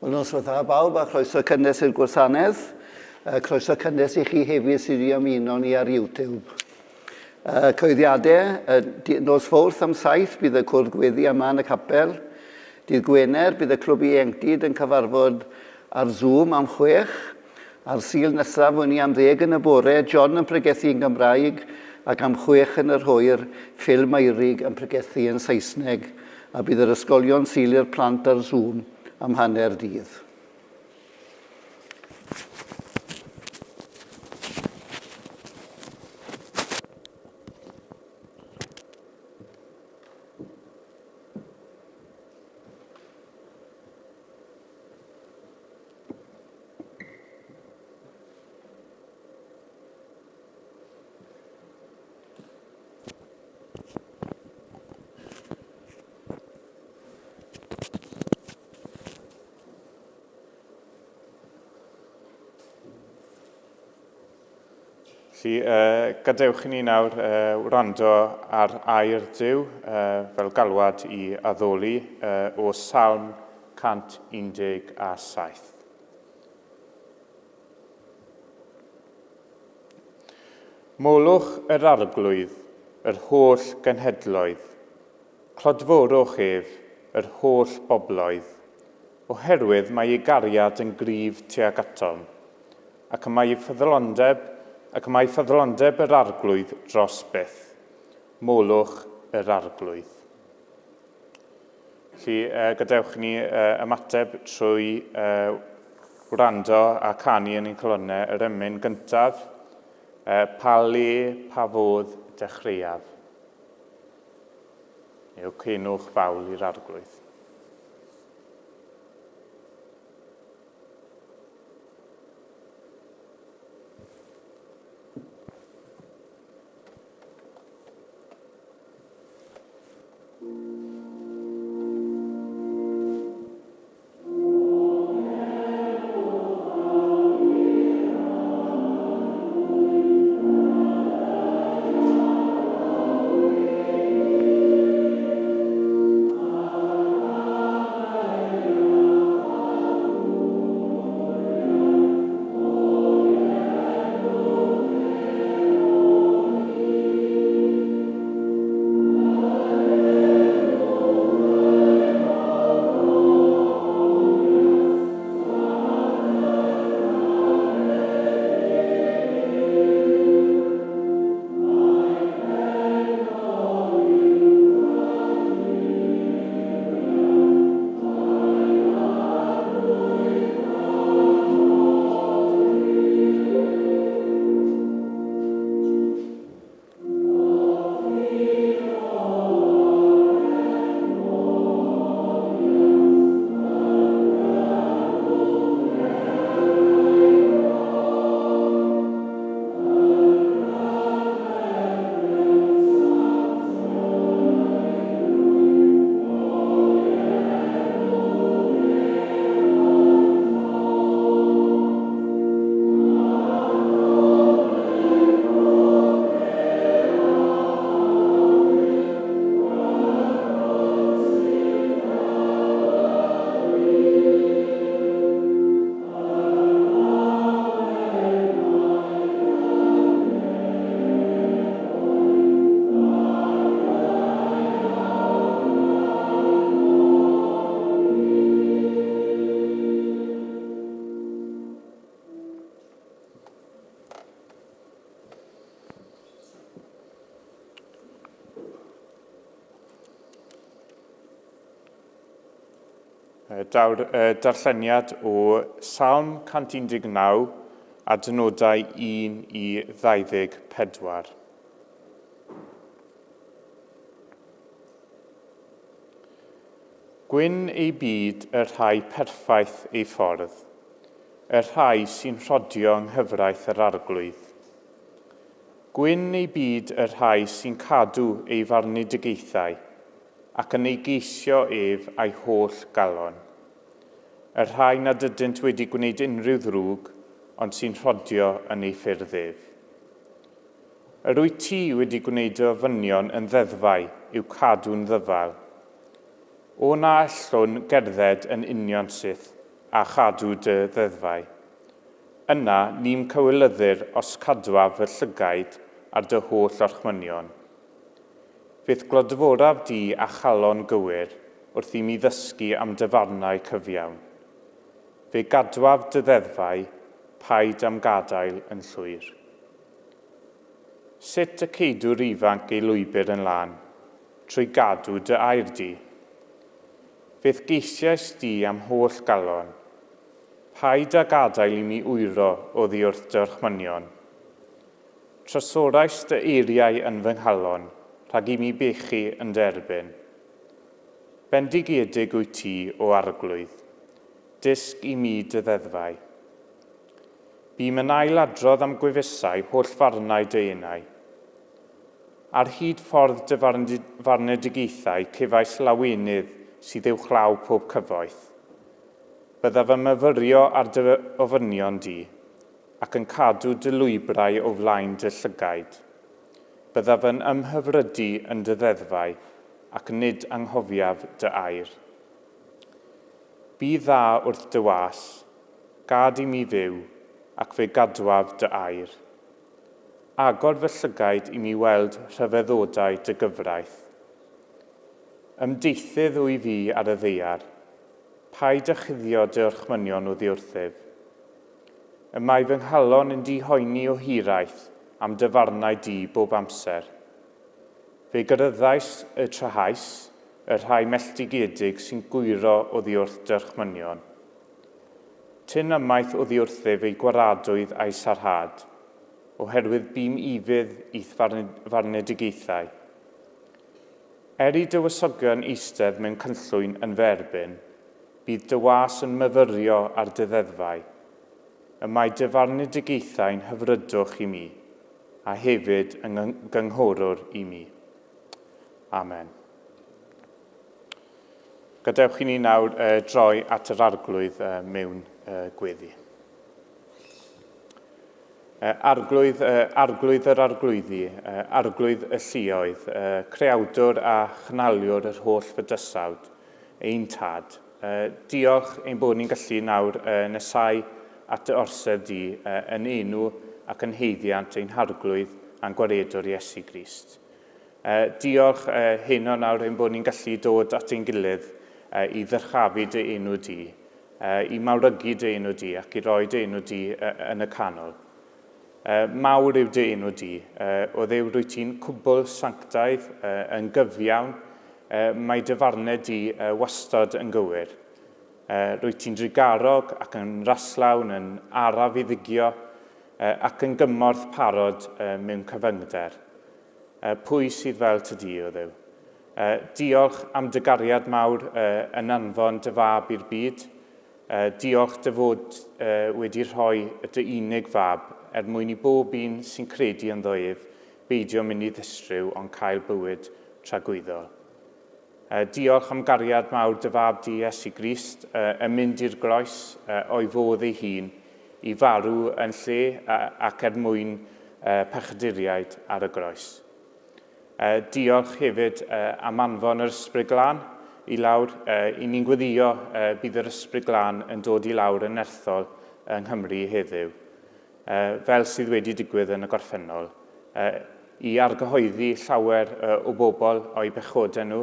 Wel, noswaith dda bawb a chroeso cynnes i'r gwasanaeth. Croeso cynnes i chi hefyd sydd wedi ymuno ni ar YouTube. Cyhoeddiadau, nos Fawrth am 7 bydd y cwrdd gweddi yma yn y capel. Dydd Gwener bydd y clwb ieuenctid yn cyfarfod ar Zoom am 6. A'r Sul nesaf wn i am ddeg yn y bore, John yn pregethu yn Gymraeg ac am chwech yn yr hwyr, Phil Meurig yn pregethu yn Saesneg, a bydd yr ysgolion Sul i'r plant ar Zoom am hanner dydd. Felly, gadewch i ni nawr wrando ar air Duw fel galwad i addoli o Salm 117. Molwch yr Arglwydd, yr holl genhedloedd, clodforwch ef, yr holl bobloedd, oherwydd mae ei gariad yn gryf tuag atom, ac y mae ei ffyddlondeb, ac y mae ffyddlondeb yr Arglwydd dros byth. Molwch yr Arglwydd. Felly, gadewch i ni ymateb trwy wrando a canu yn ein calonnau yr emyn gyntaf, Pa le, pa fodd dechreuaf? Neu cenwch fawl i'r Arglwydd. Daw'r darlleniad o Salm 119, adnodau 1 i 24. Gwyn eu byd y rhai perffaith eu ffordd, y rhai sy'n rhodio yng nghyfraith yr Arglwydd. Gwyn eu byd y rhai sy'n cadw ei farnedigaethau, ac yn ei geisio ef a'i holl galon. Y rhai nad ydynt wedi gwneud unrhyw ddrwg, ond sy'n rhodio yn ei ffyrdd ef. Yr wyt ti wedi gwneud dy ofynion yn ddeddfau i'w cadw'n ddyfal. O na allwn gerdded yn union syth a chadw dy ddeddfau. Yna, ni'm cywilyddir os cadwaf fy llygaid ar dy holl orchmynion. Fe'th glodforaf di â chalon gywir wrth i mi ddysgu am dy farnau cyfiawn. Fe gadwaf dy ddeddfau, paid â'm gadael yn llwyr. Sut y ceidw'r ifanc ei lwybr yn lân? Trwy gadw dy air di. Fe'th geisiais di â'm holl galon. Paid â gadael i mi wyro oddi wrth dy orchmynion. Trysorais dy eiriau yn fy nghalon, rhag i mi bechu yn dy erbyn. Bendigiedig wyt ti, O Arglwydd. Dysg i mi dy ddeddfau. Bûm yn ail-adrodd am gwefusau holl farnau dy enau. Ar hyd ffordd dy farnedigaethau cefais lawenydd sydd uwchlaw pob cyfoeth. Byddaf yn myfyrio ar dy ofynion di, ac yn cadw dy lwybrau o flaen dy llygaid. Byddaf yn ymhyfrydu yn dy ddeddfau, ac nid anghofiaf dy air. Bydd dda wrth dy was, gad i mi fyw, ac fe gadwaf dy air. Agor fy llygaid i mi weld rhyfeddodau dy gyfraith. Ymdeithydd wy fi ar y ddaear, Paid â chuddio dy orchmynion oddi wrthyf. Y mae fy nghalon yn dihoeni o hiraeth am dy farnau di bob amser. Fe gyryddais y trahaus, y rhai melltigiedig sy'n gwyro oddi wrth dy orchmynion. Tyn ymaith oddi wrthyf eu gwaradwydd a'u sarhad, oherwydd bûm ufudd i'th farnedigaethau. Er i dywysogion eistedd mewn cynllwyn yn fy erbyn, bydd dy was yn myfyrio ar dy ddeddfau. Y mae dy farnedigaethau'n hyfrydwch i mi, a hefyd yn gynghorwr i mi. Amen. Gadewch i ni nawr droi at yr Arglwydd mewn gweddi. Arglwydd, Arglwydd yr Arglwyddi, Arglwydd y lluoedd, Creawdwr a Chynhaliwr yr holl fydysawd, ein Tad. Diolch ein bod ni'n gallu nawr nesau at dy orsedd di yn enw ac yn haeddiant ein Harglwydd a'n Gwaredwr Iesu Grist. Diolch heno nawr ein bod ni'n gallu dod at ein gilydd i ddyrchafu dy enw di, I mawrygu dy enw di ac i roi dy enw di yn y canol. Mawr yw dy enw di, o Dduw rwyt ti'n cwbl sanctaidd, yn gyfiawn, mae dy farnau di wastad yn gywir. Rwyt ti'n drugarog ac yn raslawn, yn araf i ddigio, ac yn gymorth parod mewn cyfyngder. Pwy sydd fel ty di, o Dduw? Diolch am dy gariad mawr yn anfon dy fab i'r byd. Diolch dy fod wedi rhoi dy unig fab er mwyn i bob un sy'n credu ynddo ef beidio mynd i ddistryw ond cael bywyd tragwyddol. Diolch am gariad mawr dy fab di Iesu Grist yn mynd i'r groes o'i fodd ei hun i farw yn lle ac er mwyn pechaduriaid ar y groes. Diolch hefyd am anfon yr Ysbryd Glân i lawr. I ni'n gweddio bydd yr Ysbryd Glân yn dod i lawr yn nerthol yng Nghymru heddiw, fel sydd wedi digwydd yn y gorffennol, i argyhoeddi llawer o bobl o'i bechodau nhw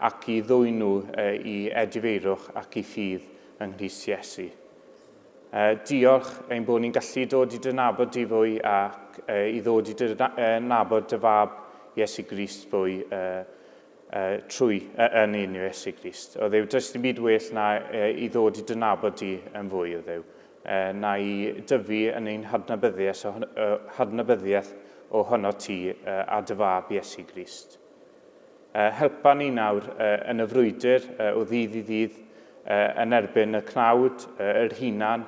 ac i ddwyn nhw i edifeirwch ac i ffydd yng Nghrist Iesu. Diolch ein bod ni'n gallu dod i dy nabod di fwy ac i ddod i dy nabod dy fab Iesu Grist fwy trwy yn enw Iesu Grist. O Dduw, does dim byd well na i ddod i dy nabod di yn fwy, o Dduw, na i dyfu yn ein hadnabyddiaeth, hadnabyddiaeth ohono ti a dy fab Iesu Grist. Helpa ni nawr yn y frwydr o ddydd i ddydd yn erbyn y cnawd, yr hunan,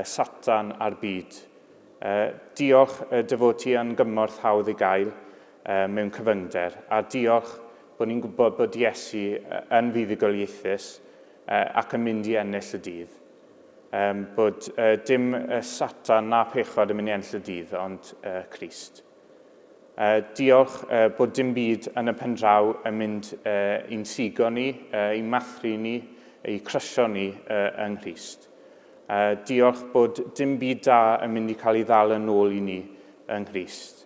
Satan a'r byd. Diolch dy fod ti yn gymorth hawdd ei gael mewn cyfyngder, a diolch bod ni'n gwybod bod Iesu yn fuddugoliaethus ac yn mynd i ennill y dydd. Bod dim Satan na pechod yn mynd i ennill y dydd, ond Crist. Diolch bod dim byd yn y pendraw yn mynd i'n sigo ni, i'n mathru ni, eu crysio ni yng Nghrist. Diolch bod dim byd da yn mynd i cael ei ddal yn ôl i ni yng Nghrist.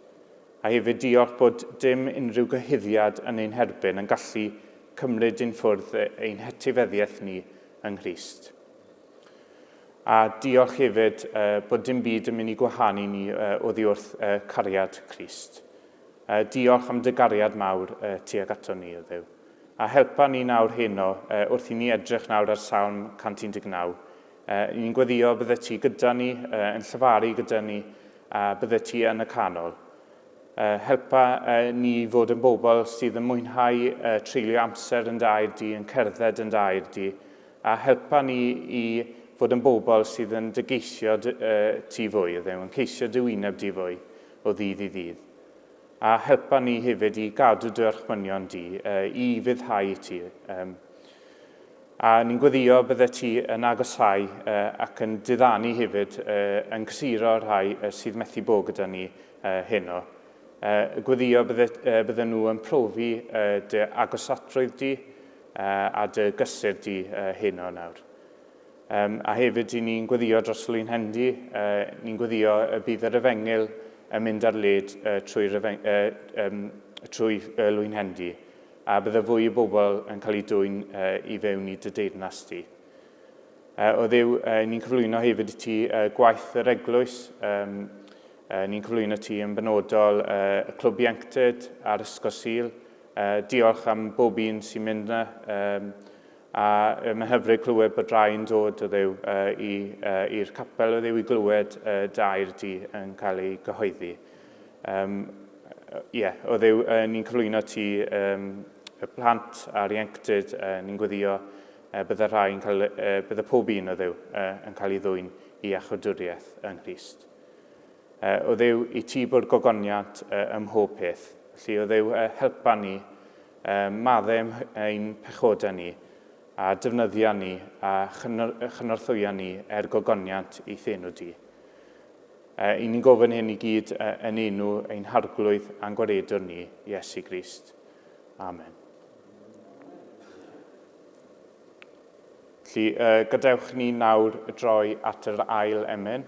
A hefyd diolch bod dim unrhyw gyhuddiad yn ein herbyn yn gallu cymryd ein ffwrdd ein hetifeddiaeth ni yng Nghrist. A diolch hefyd bod dim byd yn mynd i gwahanu ni oddi wrth cariad Crist. Diolch am dy gariad mawr tuag ato ni, o Dduw. A helpa ni nawr heno wrth i ni edrych nawr ar Salm 119. Ni'n gweddio bydde ti gyda ni, yn llefaru gyda ni, a bydde ti yn y canol. Helpa ni i fod yn bobl sydd yn mwynhau treulio amser yn dy air di, yn cerdded yn dy air di, a helpa ni i fod yn bobl sydd yn dy geisio ti fwy, o Dduw, yn ceisio dy wyneb di fwy o ddydd i ddydd. A helpa ni hefyd i gadw dy orchmynion di, i ufuddhau i ti. A ni'n gweddio bydde ti yn agosáu ac yn diddanu hefyd, yn cysuro rhai sydd methu bod gyda ni heno. Gweddio bydde, bydde nhw yn profi dy agosatrwydd di a dy gysur di heno nawr. Um, a hefyd, i ni'n gweddio dros Lwynhendi, uh, ni'n gweddio y bydd yr efengyl yn mynd ar led uh, trwy, uh, um, trwy uh, Lwynhendi, a bydde fwy o bobl yn cael eu dwyn uh, i fewn i dy deyrnas di. Uh, o Dduw, uh, ni'n cyflwyno hefyd i ti uh, gwaith yr eglwys, um, uh, ni'n cyflwyno ti yn benodol uh, y clwb ieuenctid a'r ysgol Sul. Uh, diolch am bob un sy'n mynd yna. Um, A mae'n hyfryd clywed bod rai yn dod o Dduw i'r capel o Dduw i glywed dy air di yn cael ei gyhoeddi. Um, yeah, o Dduw, ni'n cyflwyno ti um, y plant a'r ieuenctid, ni'n gweddio bydde rhai yn cael, bydde pob un o Dduw yn cael ei ddwyn i iachawdwriaeth yng Nghrist. O Dduw, i ti bod gogoniant ym mhob peth. Felly, o Dduw, helpa ni, madde ein pechodau ni, a defnyddia ni, a chynorthwya ni er gogoniant i'th enw di. I ni'n gofyn hyn i gyd yn enw ein Harglwydd a'n Gwaredwr ni, Iesu Grist. Amen. Felly, gadewch ni nawr droi at yr ail emyn.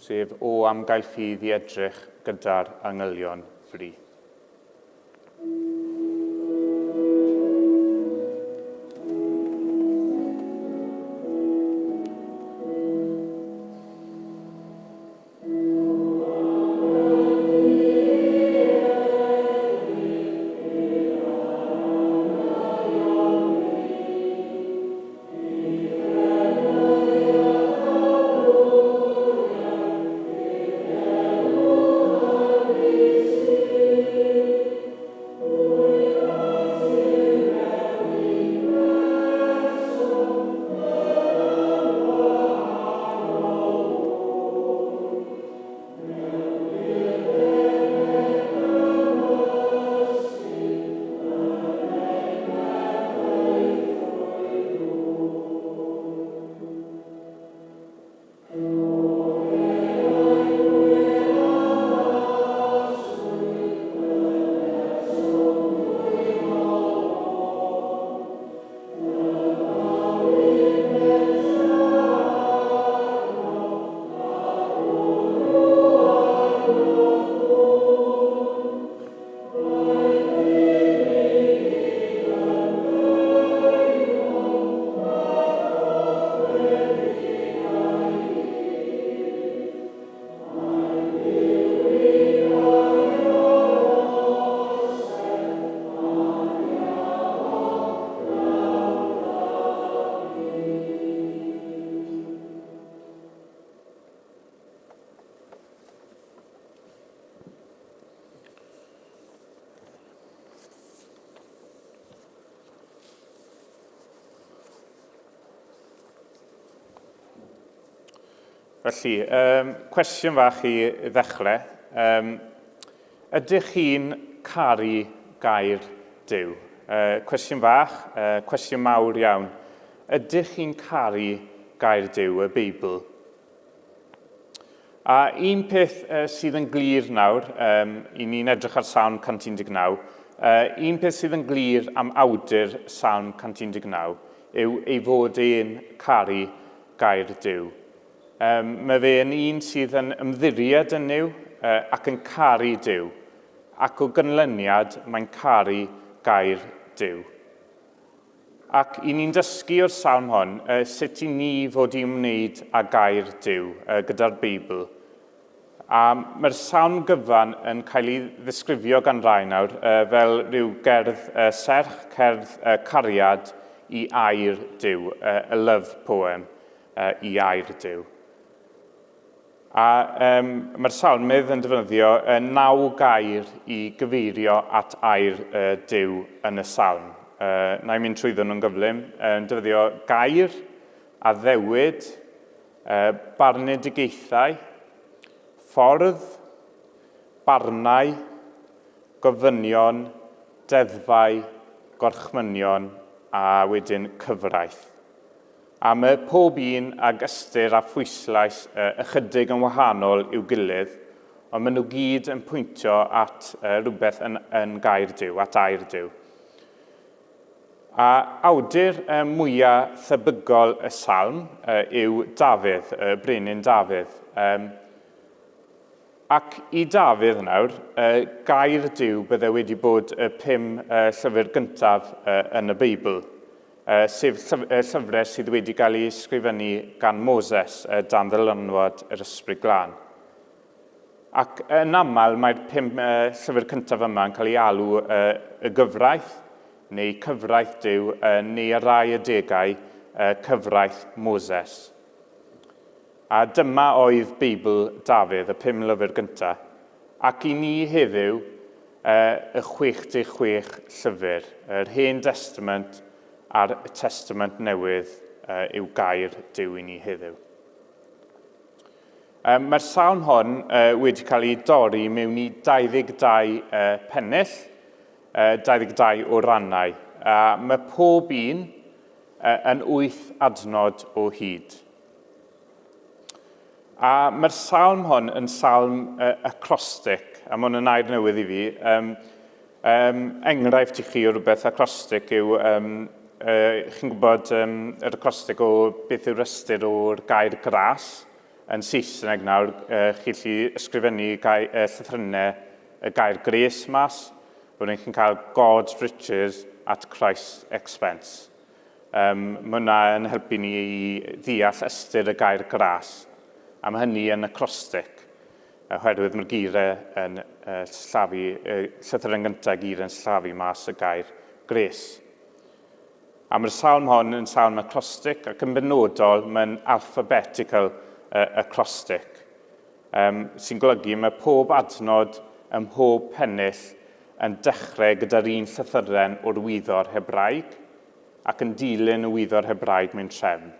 Sef o am gael ffydd i edrych gyda'r angylion fri. Felly, um, cwestiwn fach i ddechrau. Um, ydych chi'n caru gair Duw? Uh, cwestiwn fach, uh, cwestiwn mawr iawn. Ydych chi'n caru gair Duw, y Beibl? A un peth sydd yn glir nawr, um, i ni'n edrych ar Salm 119, un peth sydd yn glir am awdur Salm 119 yw ei fod e'n caru gair Duw. Um, mae fe yn un sydd yn ymddiried yn Nuw ac yn caru Duw, ac o gynlyniad mae'n caru gair Duw. Ac i ni'n dysgu o'r salm hon sut i ni fod i ymwneud â gair Duw gyda'r Beibl. A mae'r salm gyfan yn cael ei ddisgrifio gan rai nawr fel rhyw gerdd serch, cerdd cariad i air Duw, a love poem i air Duw. A um, mae'r salmydd yn defnyddio naw gair i gyfeirio at air Duw yn y salm. Na i mynd trwyddo nhw'n gyflym. Yn defnyddio gair, addewid, barnedigaethau, ffordd, barnau, gofynion, deddfau, gorchmynion a wedyn cyfraith. A mae pob un ag ystyr a phwyslais ychydig yn wahanol i'w gilydd, ond maen nhw gyd yn pwyntio at rhywbeth yn, yn gair Duw, at air Duw. A awdur mwyaf thebygol y salm yw Dafydd, y brenin Dafydd. Ac i Dafydd nawr, gair Duw bydde wedi bod y pum llyfr gyntaf yn y Beibl, sef llyfrau sydd wedi cael eu ysgrifennu gan Moses dan ddylanwad yr Ysbryd Glân. Ac yn aml mae'r pum llyfr cyntaf yma yn cael ei alw y gyfraith, neu cyfraith Duw, neu ar rai adegau, cyfraith Moses. A dyma oedd Beibl Dafydd, y pum lyfr gyntaf. Ac i ni heddiw, y 66 llyfr, yr Hen Destament a'r Testament Newydd yw gair Duw i ni heddiw. Mae'r salm hon wedi cael ei dorri mewn i 22 pennill, 22 o rannau, a mae pob un yn wyth adnod o hyd. A mae'r salm hon yn salm acrostic, a mae hwn yn air newydd i fi. Um, um, enghraifft i chi o rhywbeth acrostic yw, um, uh, chi'n gwybod um, yr acrostic o beth yw'r ystyr o'r gair gras yn Saesneg nawr, uh, chi'n gallu ysgrifennu gai, uh, llythrennau y gair grace mas, wedyn chi'n cael God's riches at Christ's expense. Yym, mae hwnna yn helpu ni i ddeall ystyr y gair gras, a mae hynny yn acrostic, oherwydd mae'r geiriau yn uh, sillafu, uh, llythyren gyntaf geiriau yn sillafu mas y gair grace. A mae'r salm hon yn salm acrostic ac yn benodol mae'n alphabetical uh, acrostic, um, sy'n golygu mae pob adnod ym mhob pennill yn dechrau gyda'r un llythyren o'r wyddor Hebraeg ac yn dilyn y wyddor Hebraeg mewn trefn.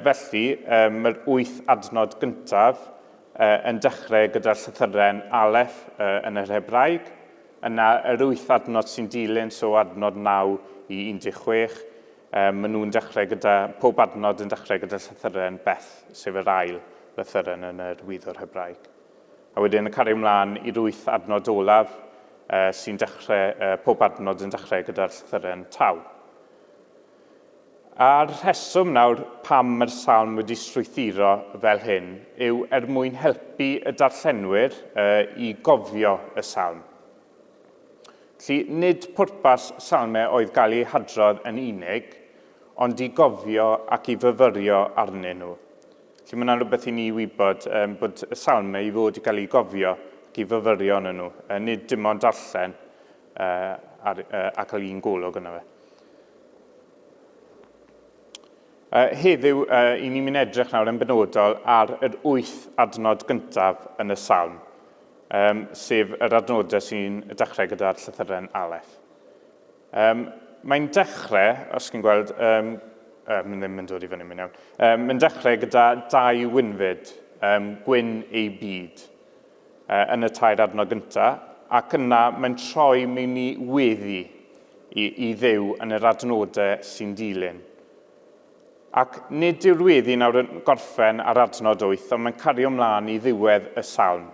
Felly, mae'r wyth adnod gyntaf yn dechrau gyda'r llythyren Aleph yn yr Hebraeg, yna yr wyth adnod sy'n dilyn, so adnod 9 i 16, maen nhw'n dechrau gyda, pob adnod yn dechrau gyda'r llythyren Beth, sef yr ail lythyren yn yr wyddor Hebraeg. A wedyn y cario mlaen i'r wyth adnod olaf, sy'n dechrau, pob adnod yn dechrau gyda'r llythyren taw. A'r rheswm nawr pam mae'r salm wedi strwythuro fel hyn yw er mwyn helpu y darllenwyr i gofio y salm. Felly, nid pwrpas salmau oedd gael eu hadrodd yn unig, ond i gofio ac i fyfyrio arnyn nhw. Felly mae yna rhywbeth i ni wybod um, bod y salmau i fod i gael ei gofio ac i fyfyrio yn nhw, uh, nid dim ond darllen uh, ar, uh, a cael un golwg yna fe. Uh, heddiw, uh, i ni'n mynd edrych nawr yn benodol ar yr wyth adnod gyntaf yn y salm, um, sef yr adnodau sy'n dechrau gyda'r llythyren Aleph. Um, mae'n dechrau, os chi'n gweld, um, um, ddim yn dod i fyny, mae'n iawn. Um, mae'n dechrau gyda dau wynfyd, um, gwyn ei byd, uh, yn y tair adnod gyntaf, ac yna mae'n troi mewn i weddi i, i ddew yn yr adnodau sy'n dilyn. Ac nid yw'r weddi nawr yn gorffen ar adnod 8, ond mae'n cario ymlaen i ddiwedd y salm.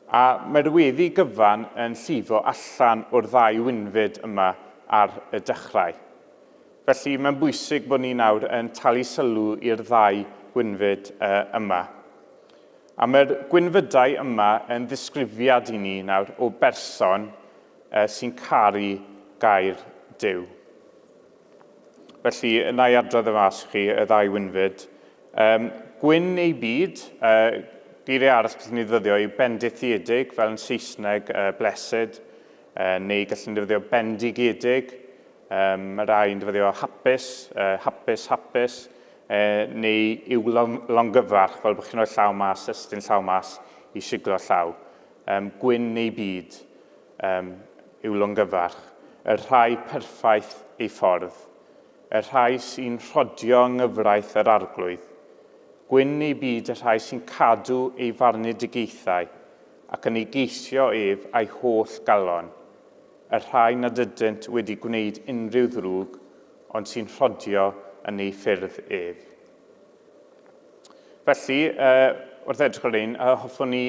A mae'r weddi gyfan yn llifo allan o'r ddau wynfyd yma ar y dechrau. Felly mae'n bwysig bod ni nawr yn talu sylw i'r ddau gwynfyd yma. A mae'r gwynfydau yma yn ddisgrifiad i ni nawr o berson sy'n caru gair Duw. Felly, na i adrodd y mas i chi, y ddau wynfyd. Um, gwyn ei byd, uh, geiriau arall gallwn ni ddefnyddio yw bendithiedig, fel yn Saesneg, uh, blessed, uh, neu gallwn ni ddefnyddio bendigedig, um, mae rai yn defnyddio hapus, uh, hapus, hapus, uh, neu i'w longyfarch, fel bod chi'n rhoi llaw mas, estyn llaw mas i siglo llaw. Um, gwyn ei byd, um, i'w longyfarch, y rhai perffaith ei ffordd, y rhai sy'n rhodio yng nghyfraith yr Arglwydd. Gwyn ei byd y rhai sy'n cadw ei farnedigaethau ac yn ei geisio ef a'i holl galon, y rhai nad ydynt wedi gwneud unrhyw ddrwg, ond sy'n rhodio yn ei ffyrdd ef. Felly, uh, wrth edrych ar ein, uh, hoffwn ni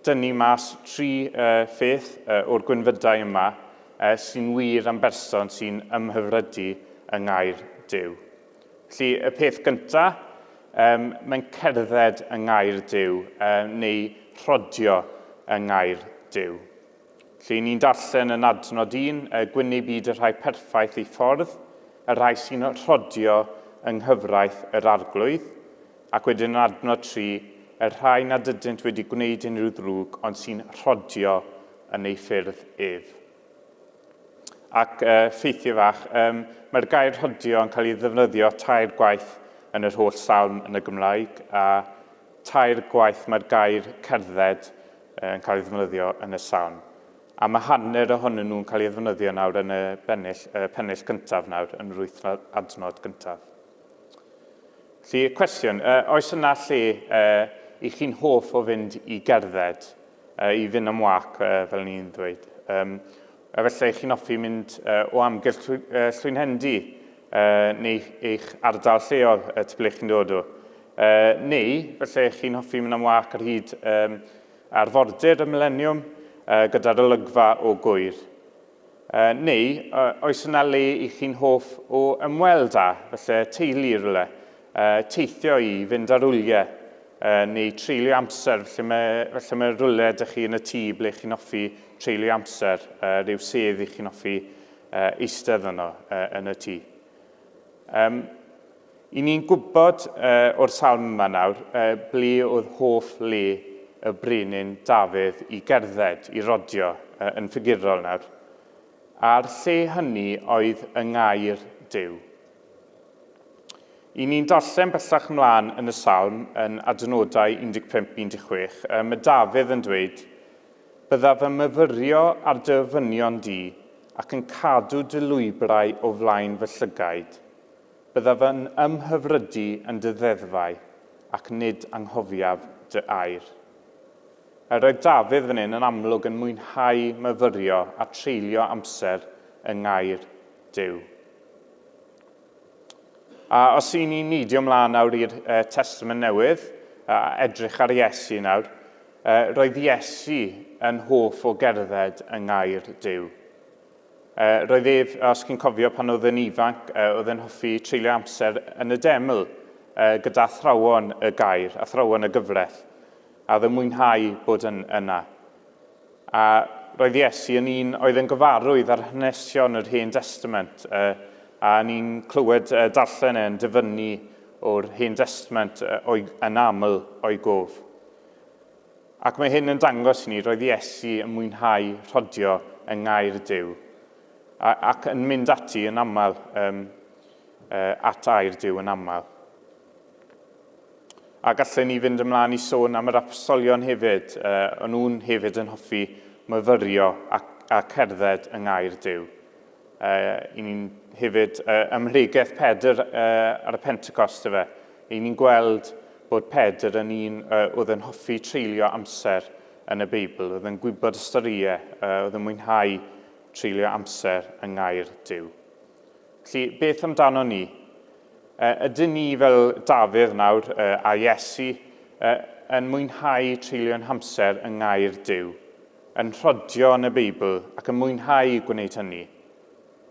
dynnu mas tri uh, pheth uh, o'r gwynfydau yma uh, sy'n wir am berson sy'n ymhyfrydu yng ngair Duw. Felly, y peth gyntaf, um, mae'n cerdded yng ngair Duw, uh, neu rhodio yng ngair Duw. Felly, ni'n darllen yn adnod 1, y gwynnu byd y rhai perffaith ei ffordd, y rhai sy'n rhodio yng nghyfraith yr arglwydd, ac wedyn yn adnod 3, y rhai nad ydynt wedi gwneud unrhyw ddrwg, ond sy'n rhodio yn ei ffyrdd ef. Ac uh, ffeithiau fach, um, mae'r gair rhodio yn cael ei ddefnyddio tair gwaith yn yr holl salm yn y Gymraeg, a tair gwaith mae'r gair cerdded yn cael ei ddefnyddio yn y salm. A mae hanner ohonyn nhw'n cael ei ddefnyddio nawr yn y bennill, y pennill gyntaf nawr, yn yr wyth adnod gyntaf. Felly, cwestiwn, oes yna lle i chi'n hoff o fynd i gerdded, i fynd am wac, fel ni'n ddweud? Um, a felly chi'n hoffi mynd o amgylch Llwynhendy neu eich ardal lleol, ty ble chi'n dod o. Neu, felly chi'n hoffi mynd am wac ar hyd um, arfordir y Mileniwm gyda'r olygfa o Gwyr. Neu, oes yna le i chi'n hoff o ymweld â, felly teulu rhywle, teithio i, fynd ar wyliau, neu treulio amser, felly mae, felly mae rhywle ydych chi yn y tŷ ble chi'n hoffi treulio amser, rhyw sedd i chi'n hoffi eistedd yno yn y tŷ. Um, I ni'n gwybod uh, o'r salm yma nawr uh, ble oedd hoff le y brenin Dafydd i gerdded, i rodio, uh, yn ffigurol nawr. A'r lle hynny oedd yng ngair Duw. I ni'n darllen bellach ymlaen yn y salm yn adnodau 15-16, mae Dafydd yn dweud, Byddaf yn myfyrio ar dy ofynion di ac yn cadw dy lwybrau o flaen fy llygaid. Byddaf yn ymhyfrydu yn dy ddeddfau, ac nid anghofiaf dy air. Yr oedd Dafydd fan hyn yn amlwg yn mwynhau myfyrio a treulio amser yng ngair Duw. A os y'n ni'n neidio ymlaen nawr i'r uh, Testament Newydd, a edrych ar Iesu nawr, uh, roedd Iesu yn hoff o gerdded yng ngair Duw. Uh, roedd ef, os chi'n cofio, pan oedd yn ifanc, uh, oedd yn hoffi treulio amser yn y deml uh, gyda athrawon y gair, athrawon y gyfraith, a oedd yn mwynhau bod yn yna. A roedd Iesu yn un oedd yn gyfarwydd ar hanesion yr Hen Destament, uh, a ni'n clywed uh, darllen e'n dyfynnu o'r Hen Destament uh, o'i, yn aml o'i gof. Ac mae hyn yn dangos i ni roedd Iesu yn mwynhau rhodio yng ngair Duw, a, ac yn mynd ati yn aml um, uh, at air Duw yn aml. A gallen ni fynd ymlaen i sôn am yr apostolion hefyd. Uh, o'n nhw'n hefyd yn hoffi myfyrio a, a cerdded yng ngair Duw. Uh, I ni'n hefyd uh, ymhregeth Pedr uh, ar y Pentecost efe. I ni'n gweld bod Pedr yn un uh, oedd yn hoffi treulio amser yn y Beibl, oedd yn gwybod y storïau, uh, oedd yn mwynhau treulio amser yng ngair Duw. Felly, beth amdano ni? Ydyn ni fel Dafydd nawr a Iesu yn mwynhau treulio'n hamser yng ngair Duw, yn rhodio yn y Beibl ac yn mwynhau gwneud hynny?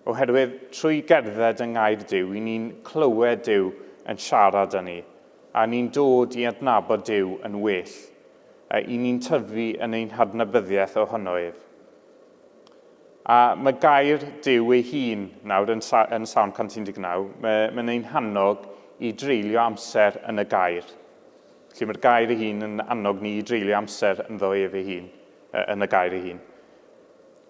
Oherwydd trwy gerdded yng ngair Duw, i ni'n clywed Duw yn siarad â ni, a ni'n dod i adnabod Duw yn well. I ni'n tyfu yn ein hadnabyddiaeth ohono ef. A mae gair Duw ei hun nawr yn, yn Salm 119, mae'n mae ein hannog i dreulio amser yn y gair. Felly mae'r gair ei hun yn annog ni i dreulio amser ynddo ef ei hun, yn y gair ei hun.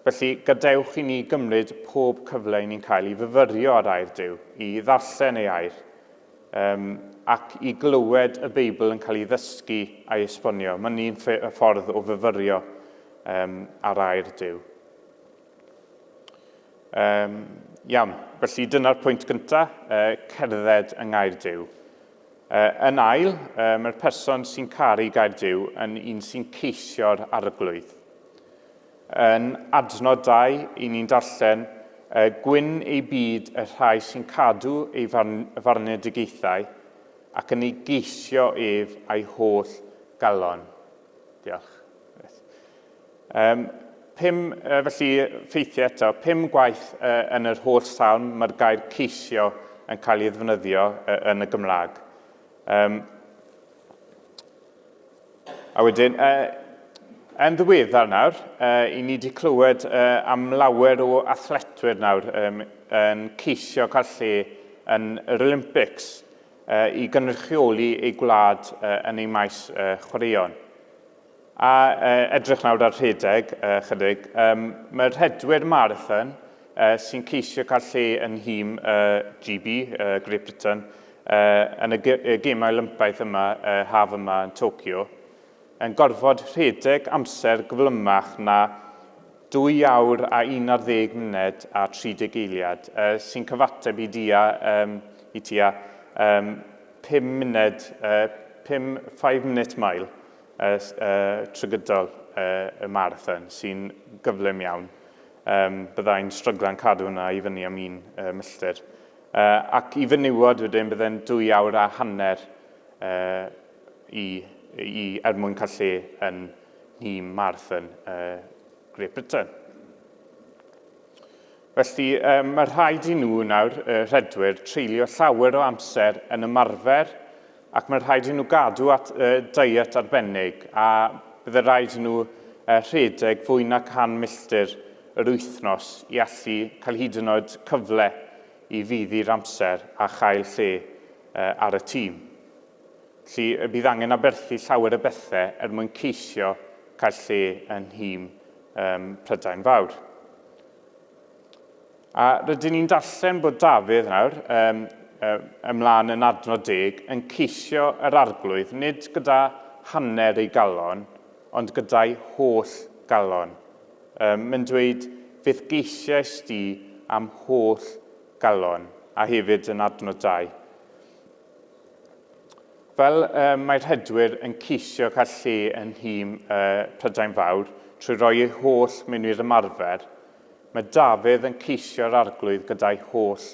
Felly, gadewch i ni gymryd pob cyfle i ni'n cael i fyfyrio ar air Duw, i ddarllen ei air, um, ac i glywed y Beibl yn cael ei ddysgu a'i esbonio. Mae'n un ffordd o fyfyrio um, ar air Duw. Um, iawn, felly dyna'r pwynt gyntaf, uh, cerdded yng ngair Duw. Uh, yn ail, uh, mae'r person sy'n caru gair Duw yn un sy'n ceisio'r arglwydd. Yn adnod 2, i ni'n darllen, uh, gwyn ei byd y rhai sy'n cadw ei farn farnedigaethau ac yn ei geisio ef a'i holl galon. Diolch. Um, pum, felly, ffeithiau eto, pum gwaith uh, yn yr holl salm mae'r gair ceisio yn cael ei ddefnyddio uh, yn y Gymraeg. Um, a wedyn, uh, yn ddiweddar nawr, uh, i ni wedi clywed uh, am lawer o athletwyr nawr um, yn ceisio cael lle yn yr Olympics uh, i gynrychioli eu gwlad uh, yn ei maes uh, chwaraeon. A edrych nawr ar rhedeg chydig, um, mae'r rhedwyr marathon uh, sy'n ceisio cael lle yn nhîm uh, GB, uh, Great Britain, uh, yn y, y gemau Olympaidd yma, uh, haf yma yn Tokyo, yn gorfod rhedeg amser gyflymach na 2 awr a 11 munud a 30 eiliad, uh, sy'n cyfateb i dia, um, i tua um, 5 munud, uh, 5, 5 minute mile uh, uh, trwy gydol uh, y marathon, sy'n gyflym iawn. Um, byddai'n stryglan cadw hwnna i fyny am un uh, milltir. Uh, ac i fenywod wedyn byddai'n dwy awr a hanner uh, i, i, er mwyn cael lle yn nhîm marathon uh, Great Britain. Felly, um, mae rhaid i nhw nawr, y rhedwyr, treulio llawer o amser yn ymarfer ac mae rhaid i nhw gadw at uh, diet arbennig a bydde rhaid i nhw uh, rhedeg fwy na 100 milltir yr wythnos i allu cael hyd yn oed cyfle i fuddi'r amser a chael lle uh, ar y tîm. Felly, bydd angen aberthu llawer o bethau er mwyn ceisio cael lle yn nhîm um, Prydain Fawr. A rydyn ni'n darllen bod Dafydd nawr, um, ymlaen yn adnod deg, yn ceisio yr arglwydd, nid gyda hanner ei galon, ond gyda'i holl galon. Um, mae'n dweud, fydd geisiais di am holl galon, a hefyd yn adnod 2. Fel um, mae rhedwyr yn ceisio cael lle yn nhîm uh, Prydain Fawr trwy roi ei holl mewn i'r ymarfer, mae Dafydd yn ceisio'r arglwydd gyda'i holl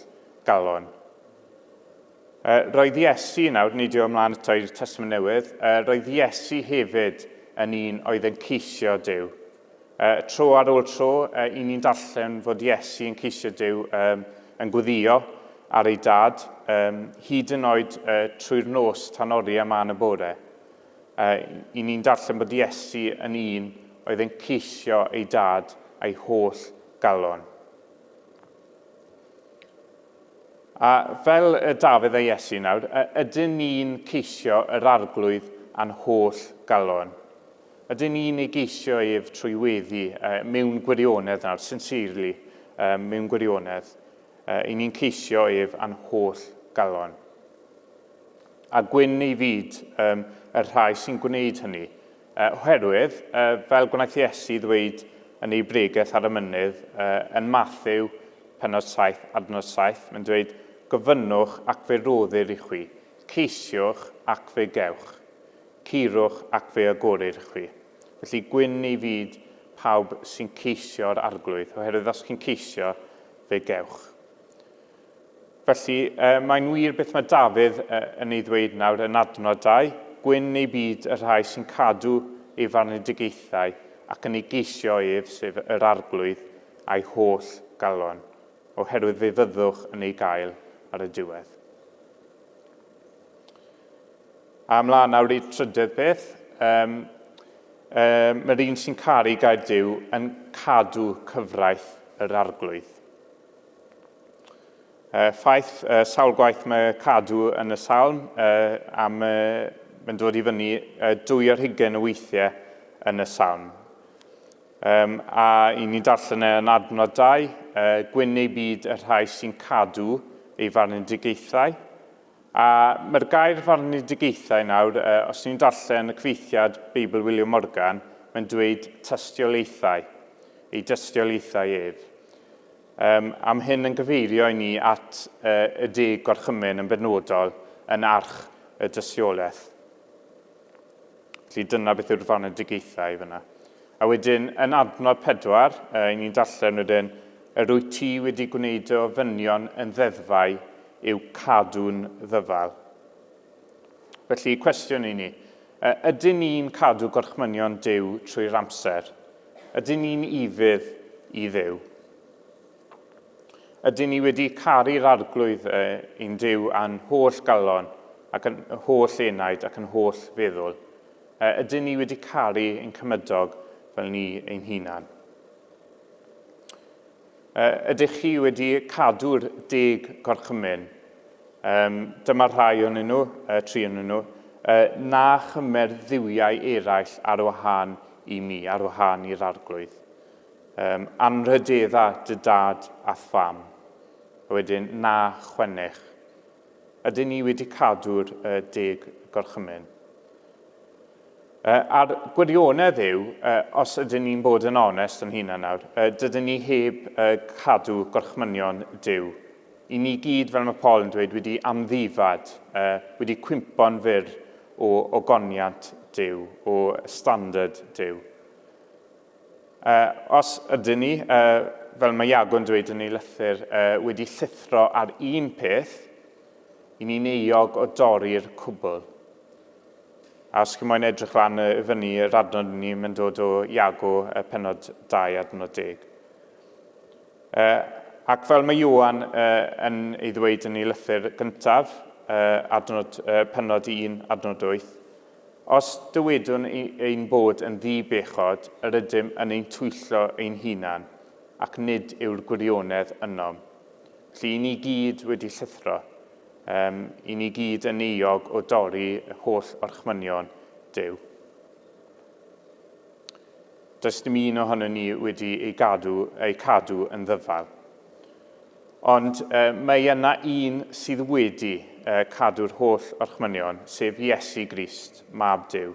galon. Uh, roedd Iesu, nawr neidio ymlaen eto i'r Testament Newydd, uh, roedd Iesu hefyd yn un oedd yn ceisio Duw. Uh, tro ar ôl tro, uh, i ni'n darllen fod Iesu yn ceisio Duw um, yn gweddio ar ei dad, um, hyd yn oed uh, trwy'r nos tan oriau mân y bore. Uh, I ni'n darllen bod Iesu yn un oedd yn ceisio ei dad a'i holl galon. A fel y Dafydd a Iesu nawr, ydyn ni'n ceisio yr arglwydd a'n holl galon? Ydyn ni'n ei geisio ef trwy weddi uh, mewn gwirionedd nawr, sincerely, uh, mewn gwirionedd? Uh, I ni'n ceisio ef a'n holl galon. A gwyn ei fyd um, y rhai sy'n gwneud hynny. Uh, oherwydd, uh, fel gwnaeth Iesu ddweud yn ei bregeth ar y mynydd, uh, yn Matthew, penod 7, adnod 7, mae'n dweud, gofynnwch ac fe roddir i chwi, ceisiwch ac fe gewch, curwch ac fe agorir i chwi. Felly gwyn ei fyd pawb sy'n ceisio'r arglwydd, oherwydd os chi'n ceisio, fe gewch. Felly, mae'n wir beth mae Dafydd yn ei ddweud nawr yn adnod 2, gwyn ei byd y rhai sy'n cadw ei farnedigaethau ac yn ei geisio ef, sef yr arglwydd, a'i holl galon, oherwydd fe fyddwch yn ei gael ar y diwedd. A ymlaen nawr i'r trydydd peth. Um, um, mae'r un sy'n caru gair Duw yn cadw cyfraith yr arglwydd. Ffaith, sawl gwaith mae cadw yn y salm, am, mae'n dod i fyny dwy ar hugain o weithiau yn y salm. Um, a i ni'n darllen e yn adnod 2, gwyn ei byd y rhai sy'n cadw ei farnedigaethau. A mae'r gair farnedigaethau nawr, os ni'n darllen y cyfieithiad Beibl William Morgan, mae'n dweud tystiolaethau, ei dystiolaethau ef. Um, am hyn yn gyfeirio i ni at uh, y deg gorchymyn yn benodol yn arch y dystiolaeth. Felly dyna beth yw'r farnedigaethau fyna. A wedyn, yn adnod pedwar, uh, i ni'n darllen wedyn, yr wyt ti wedi gwneud dy ofynion yn ddeddfau i'w cadw'n ddyfal. Felly, cwestiwn i ni, ydyn ni'n cadw gorchmynion Duw trwy'r amser? Ydyn ni'n ufudd i Dduw? Ydyn ni wedi caru'r Arglwydd ein Duw â'n holl galon ac yn holl enaid ac yn holl feddwl? Ydyn ni wedi caru ein cymydog fel ni ein hunan? Ydych chi wedi cadw'r deg gorchymyn? Um, dyma rhai o'n nhw, tri o'n nhw. Na chymer dduwiau eraill ar wahân i mi, ar wahân i'r arglwydd. Um, anrhydedda dy dad a pham. A wedyn, na chwennych. Ydyn ni wedi cadw'r deg gorchymyn? A'r gwirionedd yw, os ydyn ni'n bod yn onest yn hunan nawr, dydyn ni heb cadw gorchmynion Duw. I ni gyd, fel mae Paul yn dweud, wedi amddifad, wedi cwympo'n fyr o ogoniant Duw, o standard Duw. Os ydyn ni, fel mae Iago yn dweud yn ei lythyr, wedi llithro ar un peth, i ni'n euog o dorri'r cwbl. A os chi moyn edrych lan i fyny yr adnod ni, mae'n dod o Iago, penod 2, adnod 10. Ac fel mae Ioan yn ei ddweud yn ei lythyr gyntaf, adnod, penod 1, adnod 8, os dywedwn ein bod yn ddi-bechod, yr ydym yn ein twyllo ein hunan, ac nid yw'r gwirionedd ynom. Felly, i ni gyd wedi llithro. Um, I ni gyd yn euog o dorri holl orchmynion Duw. Does dim un ohono ni wedi ei, gadw, ei cadw yn ddyfal. Ond uh, mae yna un sydd wedi uh, cadw'r holl orchmynion, sef Iesu Grist, Mab Duw.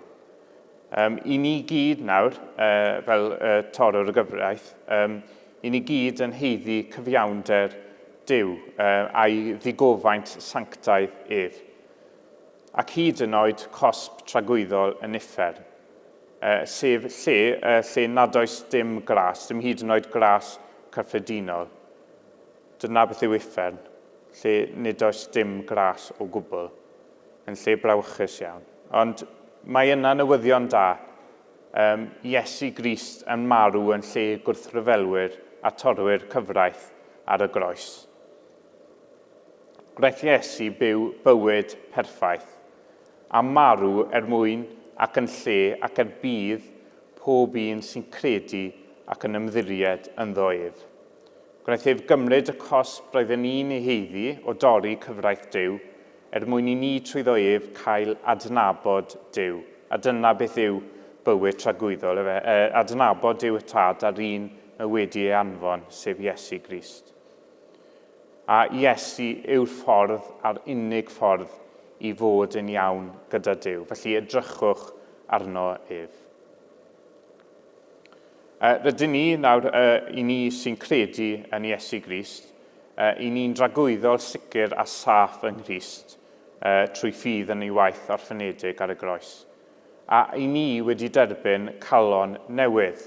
Um, I ni gyd nawr, uh, fel uh, torrwr y gyfraith, um, i ni gyd yn heiddi cyfiawnder Duw uh, a'i ddigofaint sanctaidd ef, ac hyd yn oed cosb tragwyddol yn uffern, uh, sef lle, uh, lle nad oes dim gras, dim hyd yn oed gras cyffredinol. Dyna beth yw uffern, lle nid oes dim gras o gwbl, yn lle brawychus iawn. Ond mae yna newyddion da. Um, Iesu Grist yn marw yn lle gwrthryfelwyr a torwyr cyfraith ar y groes. Gwnaeth Iesu byw bywyd perffaith, a marw er mwyn ac yn lle ac er budd pob un sy'n credu ac yn ymddiried ynddo ef. Gwnaeth ef gymryd y cosb roedden ni'n ei haeddu o dorri cyfraith Duw, er mwyn i ni trwyddo ef cael adnabod Duw. A dyna beth yw bywyd tragwyddol, efe, e, adnabod Duw y Tad a'r un mae wedi ei anfon, sef Iesu Grist. A Iesu yw'r ffordd a'r unig ffordd i fod yn iawn gyda Duw. Felly edrychwch arno ef. Rydyn ni nawr, i ni sy'n credu yn Iesu Grist, i ni'n dragwyddol sicr a saff yng Nghrist trwy ffydd yn ei waith orffenedig ar y groes. A i ni wedi derbyn calon newydd.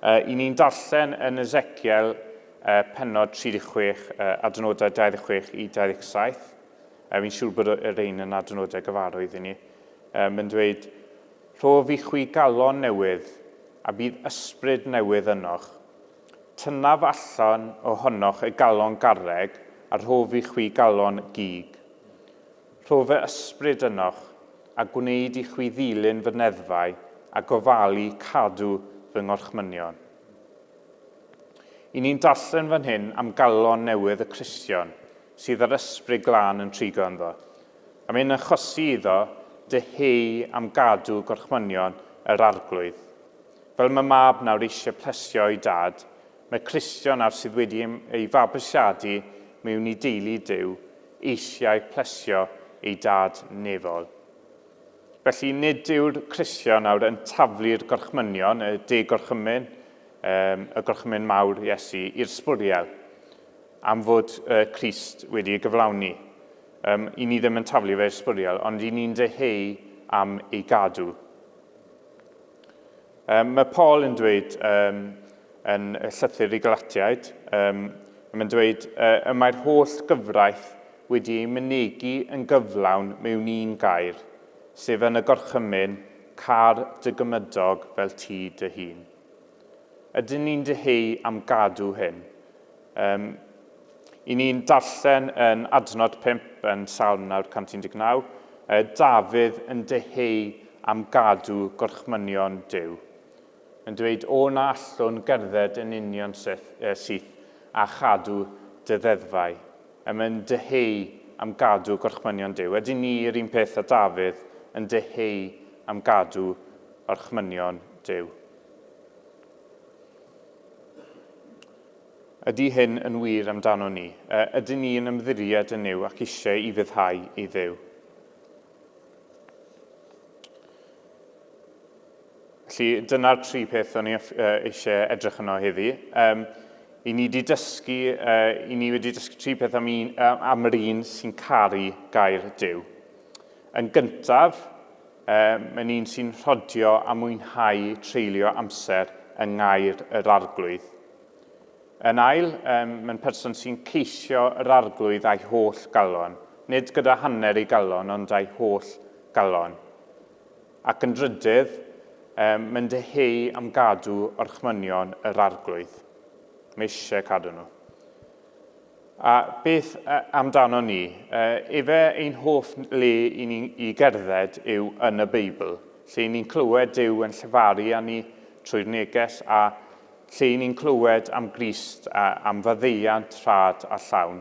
I ni'n darllen yn Ezekiel pennod 36, adnodau 26 i 27. Fi'n siŵr bod yr ein yn adnodau gyfarwydd i ni. Mae'n dweud, Rhof i chwi galon newydd, a bydd ysbryd newydd ynoch. Tynnaf allan ohonoch y galon garreg, a rhof i chwi galon gig. Rhof fy ysbryd ynoch, a gwneud i chwi ddilyn fy neddfau, a gofalu cadw fy ngorchmynion. I ni'n darllen fan hyn am galon newydd y Cristion, sydd â'r ysbryd glân yn trigo ynddo. A mae'n achosi iddo dyheu am gadw gorchmynion yr Arglwydd. Fel mae mab nawr eisiau plesio ei dad, mae Cristion nawr sydd wedi ei fabwysiadu mewn i deulu Duw eisiau plesio ei dad nefol. Felly nid yw'r Cristion nawr yn taflu'r gorchmynion, y deg gorchymyn, y gorchymyn mawr Iesu, i'r sbwriel, am fod Crist wedi ei gyflawni. I ni ddim yn taflu fe i'r sbwriel, ond i ni'n dyheu am ei gadw. Mae Paul yn dweud yn y llythyr i Galatiaid, mae'n dweud y mae'r holl gyfraith wedi ei mynegi yn gyflawn mewn un gair, sef yn y gorchymyn, car dy gymydog fel ti dy hun. Ydyn ni'n dyheu am gadw hyn? I ni'n darllen yn adnod 5 yn Salm 119, Dafydd yn dyheu am gadw gorchmynion Duw. Yn dweud, O na allwn gerdded yn union syth a chadw dy ddeddfau. Mae'n dyheu am gadw gorchmynion Duw. Ydyn ni yr un peth â Dafydd yn dyheu am gadw orchmynion Duw? Ydy hyn yn wir amdano ni? Ydyn ni yn ymddiried yn Nuw ac eisiau i fyddhau i Dduw? Felly, dyna'r tri peth o'n i eisiau edrych yno heddi. I ni wedi dysgu, i ni wedi dysgu tri peth am, un, am yr un sy'n caru gair Duw. Yn gyntaf, mae'n un sy'n rhodio a mwynhau treulio amser yng ngair yr Arglwydd. Yn ail, mae'n person sy'n ceisio yr Arglwydd a'i holl galon, nid gyda hanner ei galon, ond a'i holl galon. Ac yn drydydd, mae'n dyheu am gadw orchmynion yr Arglwydd. Mae eisiau cadw nhw. A beth amdano ni? Efe ein hoff le i ni i gerdded yw yn y Beibl, lle i ni'n clywed Duw yn llefaru â ni trwy'r neges a lle i ni'n clywed am Grist a am faddeuant rhad a llawn,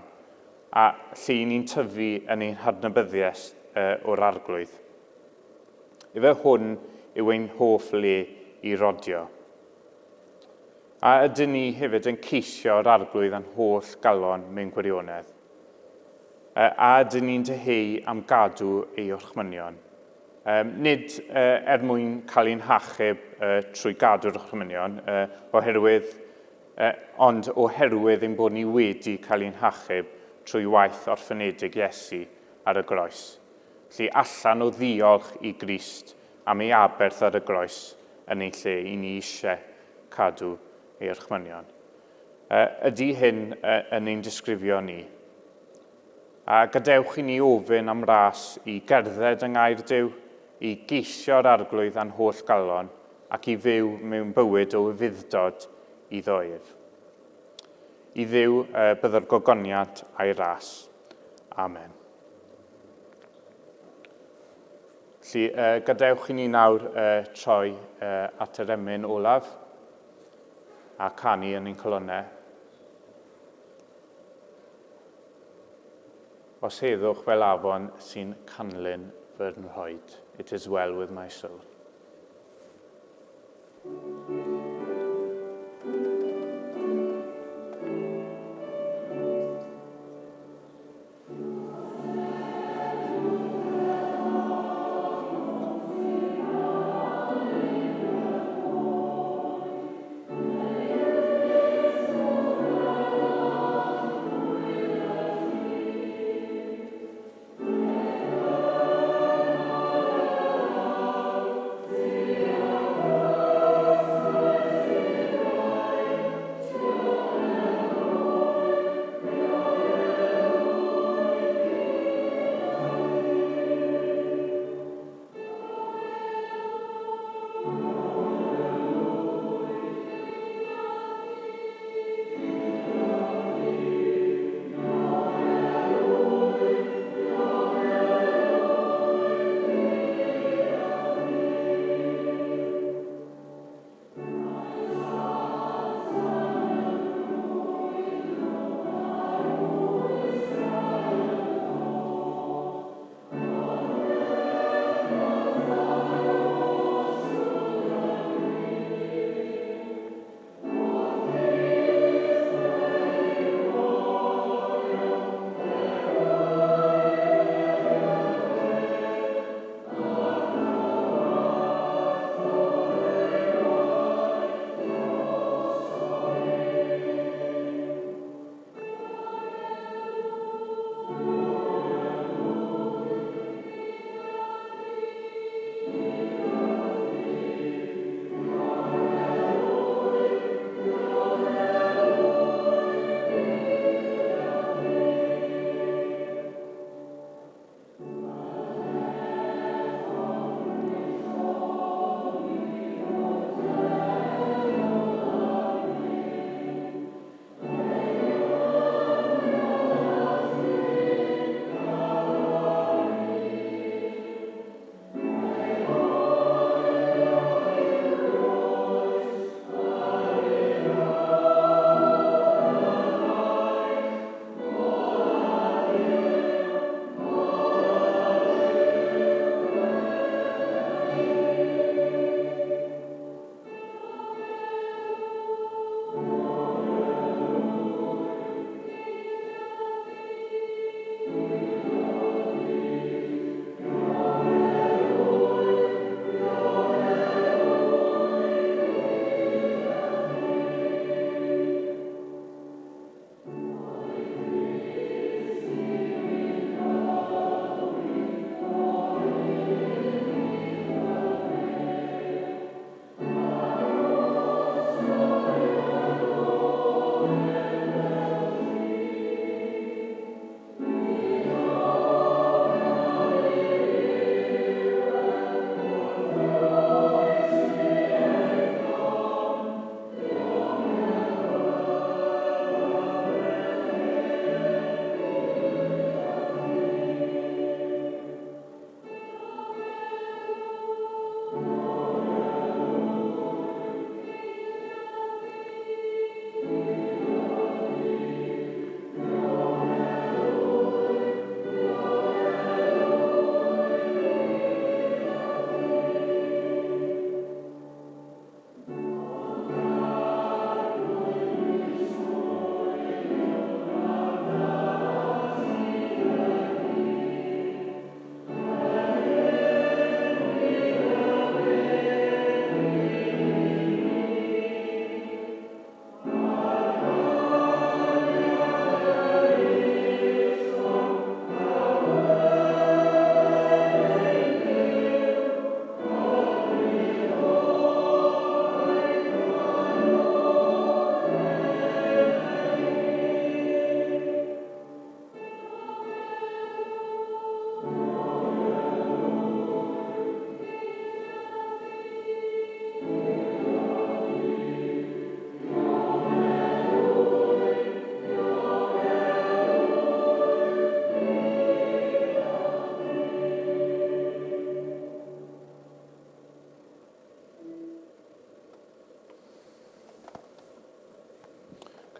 a lle i ni'n tyfu yn ein hadnabyddiaeth o'r Arglwydd. Efe hwn yw ein hoff le i rodio. A ydyn ni hefyd yn ceisio yr Arglwydd â'n holl galon mewn gwirionedd? A ydyn ni'n dyheu am gadw ei orchmynion? Nid er mwyn cael ein hachub trwy gadw'r orchmynion, oherwydd, ond oherwydd ein bod ni wedi cael ein hachub trwy waith orffenedig Iesu ar y groes. Felly allan o ddiolch i Grist am ei aberth ar y groes yn ein lle i ni eisiau cadw ei orchmynion. Ydy hyn yn ein disgrifio ni? A gadewch i ni ofyn am ras i gerdded yng ngair Duw, i geisio'r Arglwydd â'n holl galon, ac i fyw mewn bywyd o ufudd-dod iddo ef. I Dduw byddo'r gogoniant a'i ras. Amen. Felly, gadewch i ni nawr troi at yr emyn olaf a canu yn ein colonnau. Os heddwch fel afon sy'n canlyn fy nrhoed. It is well with my soul.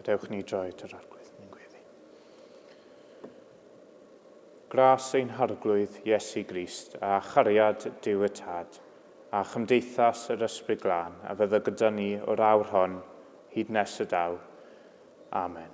Gadewch ni droi at yr Arglwydd mewn gweddi. Gras ein Harglwydd Iesu Grist a chariad Duw y Tad a chymdeithas yr Ysbryd Glân a fyddo gyda ni o'r awr hon hyd nes y daw. Amen.